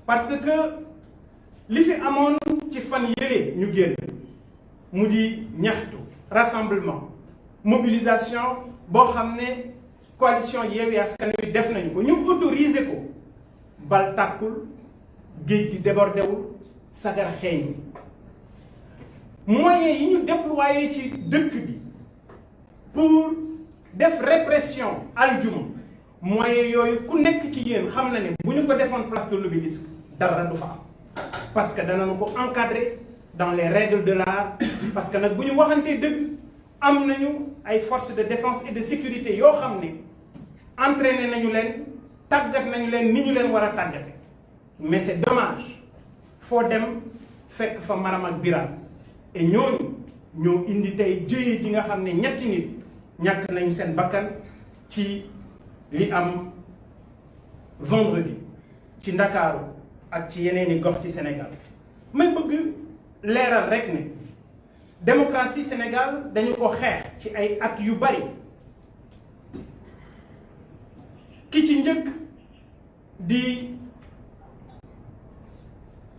parce que li fi amoon ci fan yële ñu génn mu di ñaxtu rassemblement mobilisation boo xam ne coalition Yewwi Askan Wi def nañu ko ñu autorisé ko bal tàkkul géej gi débordé wul sagar xeeñ moyens yi ñu déployé ci dëkk bi pour def répression aljuma moyens yooyu ku nekk ci yéen xam na ne bu ñu ko defoon place de l'Obélisque dara du fa am parce que danañu ko encadrer dans les règles de l'art parce que nag bu ñu waxantee dëgg am nañu ay forces de défense et de sécurité yoo xam ne entraîné nañu leen tàggat nañu leen ni ñu leen war a tàggate mais c'est dommage foo dem fekk fa Maram ak Birane et ñooñu ñoo indi tey jëye ji nga xam ne ñetti nit ñàkk nañu seen bakkan ci li am vendredi ci Ndakaaru ak ci yeneeni gox ci Sénégal may bëgg leeral rek ne démocratie Sénégal dañu ko xeex ci ay at yu bari ki ci njëkk di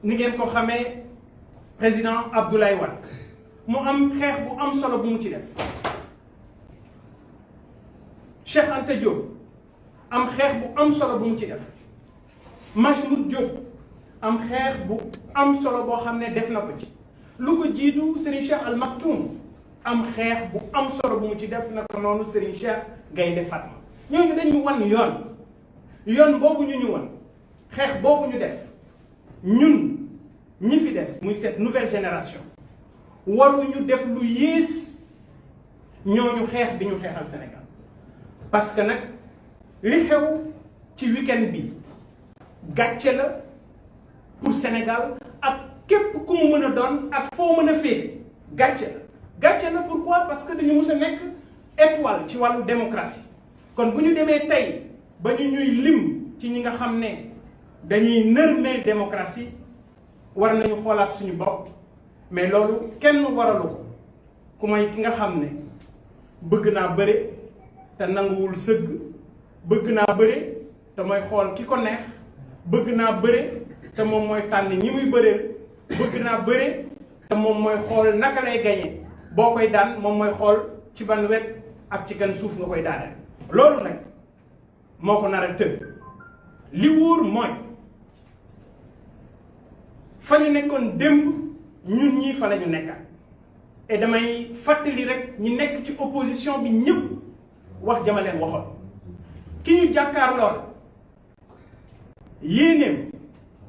ni ngeen ko xamee président Abdoulaye Wade mu am xeex bu am solo bu mu ci def Cheikh Anta Diop am xeex bu am solo bu mu ci def Majmout Diop am xeex bu am solo boo xam ne def na ko ci lu ko jiitu Serigne Cheikh Al Maktoum am xeex bu am solo bu mu ci def na ko noonu Serigne Cheikh Gaynde Fatma ñooñu dañu wan yoon boobu ñu wan xeex boobu ñu def ñun ñi fi des muy cette nouvelle génération waruñu def lu yées ñooñu xeex bi ñu xeexal Sénégal parce que nag li xew ci week-end bi gàcce la pour Sénégal ak képp ku mu mën a doon ak foo mën a féete gàcce la pourquoi parce que dañu mës a nekk étoile ci wàllu démocratie kon bu ñu demee tey ba ñu ñuy lim ci ñi nga xam ne dañuy nërmeel démocratie war nañu xoolaat suñu bopp mais loolu kenn waralu ko ku may ki nga xam ne bëgg naa bëre te nanguwul sëgg bëgg naa bëre te mooy xool ki ko neex bëgg naa bëre te moom mooy tànn ñi muy bëreel bëgg naa bëre te moom mooy xool naka lay gañe boo koy daan moom mooy xool ci ban wet ak ci gan suuf nga koy daaneel loolu nag moo ko nar a tëgg li wóor mooy fa ñu nekkoon démb ñun ñii fa la ñu nekkaat et damay fàttali rek ñi nekk ci opposition bi ñëpp wax jama leen waxoon ki ñu jàkkaar lool yéenéem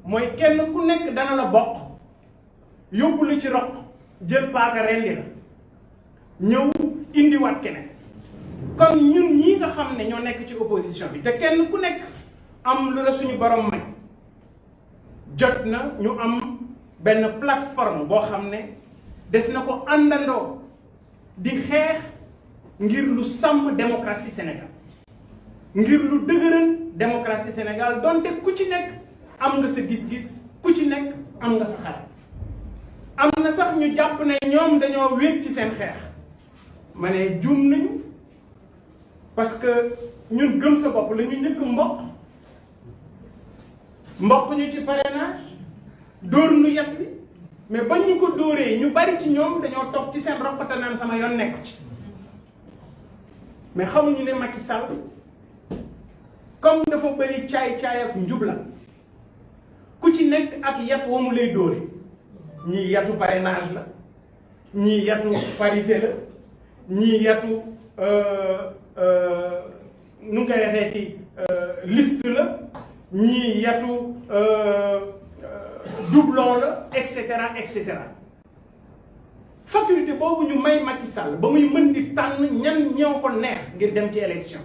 mooy kenn ku nekk dana la bokk yóbbu la ci roq jël paaka rendi la ñëw indiwaat keneen kon ñun ñii nga xam ne ñoo nekk ci opposition bi te kenn ku nekk am lu la suñu borom may jot na ñu am benn plateforme boo xam ne des na ko àndandoo di xeex ngir lu sàmm démocratie Sénégal ngir lu dëgëral démocratie Sénégal donte ku ci nekk am nga sa gis-gis ku ci nekk am nga sa xalaat am na sax ñu jàpp ne ñoom dañoo wéet ci seen xeex ma ne juum nañu parce que ñun gëm sa bopp la ñu njëkk mboq ñu ci parrainage dóor nu yat bi mais bañ ñu ko dóoree ñu bari ci ñoom dañoo toog ci seen roqata naan sama yoon nekk ci mais xamuñu ne Macky Sall comme dafa bëri caay-caay ak njubla ku ci nekk ak yat wa mu lay dóore ñii yatu parrainage la ñii yatu parité la ñii yatu nu nga koy waxee ci liste la ñii yatu doublon la et cetera et cetera faculté boobu ñu may Macky Sall ba muy mën di tànn ñan ñoo ko neex ngir dem ci élection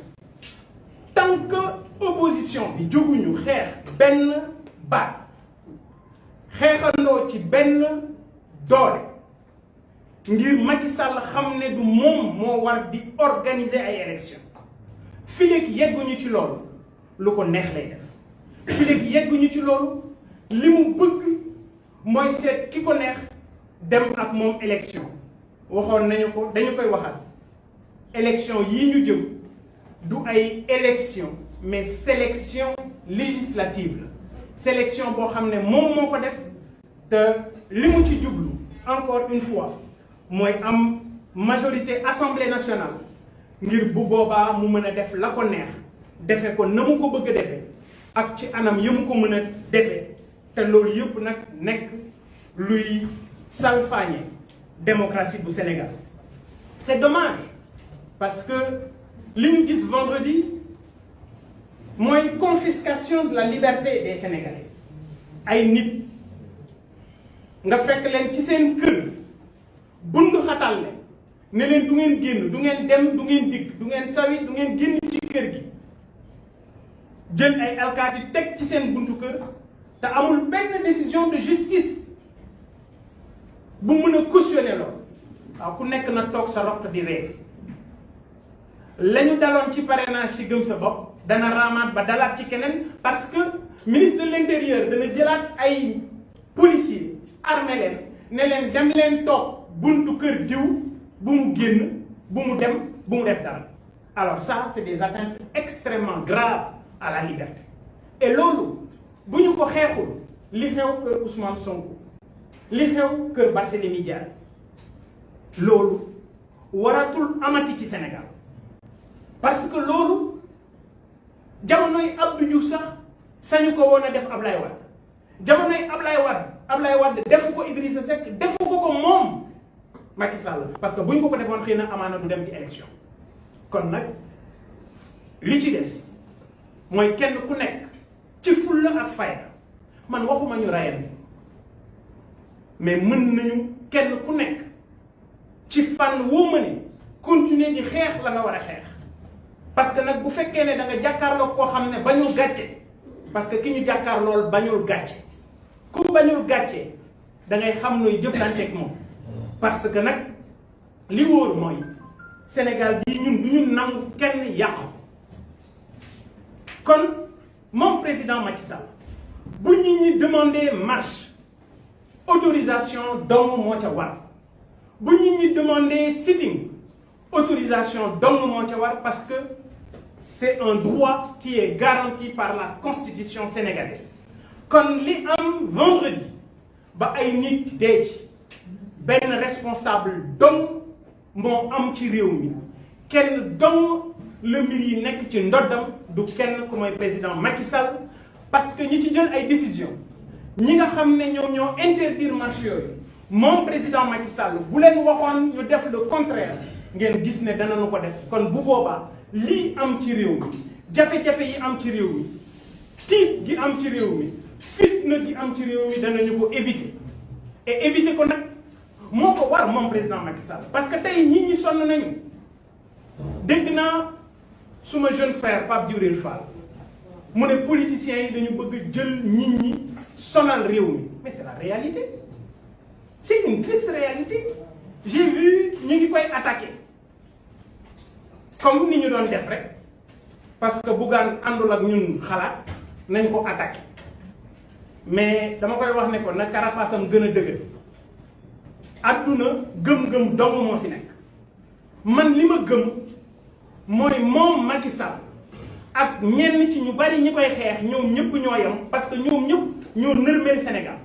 tant que opposition bi jóguñu xeex benn baat xeexandoo ci benn doole ngir Macky Sall xam ne du moom moo war di organiser ay élection fileeg yegguñu ci loolu lu ko neex lay def fileeg yegguñu ci loolu li mu bëgg mooy seet ki ko neex dem ak moom élection waxoon nañu ko dañu koy waxal élection yii ñu jëm du ay élection mais sélection législative la sélection boo xam ne moom moo ko def te li mu ci jublu encore une fois mooy am majorité assemblée nationale ngir bu boobaa mu mën a def la ko neex defe ko na mu ko bëgg a defe ak ci anam ya mu ko mën a defe te loolu yëpp nag nekk luy salfaañe démocratie bu Sénégal. C'est dommage parce que li ñu gis vendredi mooy confiscation de la liberté des Sénégalais ay nit nga fekk leen ci seen kër bundu xatal leen ne leen du ngeen génn du ngeen dem du ngeen dikk du ngeen sawi du ngeen génn ci kër gi jël ay alkaati teg ci seen buntu kër te amul benn décision de justice bu mën a cautionner loolu waaw ku nekk na toog sa roq di ree la ñu daloon ci parrainage ci gëm sa bopp dana raamaat ba dalaat ci keneen parce que ministre de l'intérieur dana jëlaat ay policiers armé leen ne leen dem leen toog buntu kër diw bu mu génn bu mu dem bu mu def dara alors ça c'est des atteintes extrêmement graves à la liberté et loolu bu ñu ko xeexul li xew kër Ousmane Sonko li xew kër Barthélémy Diaz loolu waratul amati ci Sénégal parce que loolu jamonoy Abdou Diouf sax sañu ko woon a def Ablaye Wade jamonoy Ablaye Wade defu ko Idrissa Seck defu ko moom Macky Sall parce que bu ñu ko defoon xëy na amaana du dem ci élection kon nag li ci des mooy kenn ku nekk ci fulla ak fayda man waxuma ñu rayal mais mën nañu kenn ku nekk ci fànn woo ma ne continuer di xeex la nga war a xeex parce que nag bu fekkee ne da nga jàkkaarloo koo xam ne bañul gàcce parce que ki ñu jàkkaarlool bañul gàcce ku bañul gàcce da ngay xam nooy jëflanteeg moom parce que nag li wóor mooy Sénégal bii ñun du ñu nangu kenn yàqu kon moom président Macky Sall bu nit ñi demandé marche autorisation dong moo ca war bu nit ñi demandé sitting autorisation dong moo ca war parce que c'est un droit qui est garanti par la constitution sénégalaise kon li am vendredi ba ay nit dee ci benn responsable dong moo am ci réew mi kenn dong la mbir yi nekk ci ndoddam du kenn ku mooy président Macky Sall parce que ñi ci jël ay décision ñi nga xam ne ñoom ñoo interdire marche yooyu moom président Macky Sall bu leen waxoon ñu def le contraire ngeen gis ne danañu ko def kon bu boobaa lii am ci réew mi jafe-jafe yi am ci réew mi tiit gi am ci réew mi fitna gi am ci réew mi danañu ko éviter et éviter ko nag moo ko war moom président Macky Sall parce que tey nit ñi sonn nañu dégg naa suma jeune frère Pape Djibril Fall mu ne politiciens yi dañu bëgg jël nit ñi sonal réew mi mais c'est la réalité c'est une triste réalité j'ai vu ñu ngi koy attaquer comme ni ñu doon def rek parce que Bougane àndul ak ñun xalaat nañ ko attaquer mais dama koy wax ne ko na carapace-am gën a dëgër adduna gëm-gëm dong moo fi nekk man li ma gëm mooy moom Macky Sall ak ñenn ci ñu bari ñi koy xeex ñoom ñëpp ñoo yem parce que ñoom ñëpp ñoo nërmeel Sénégal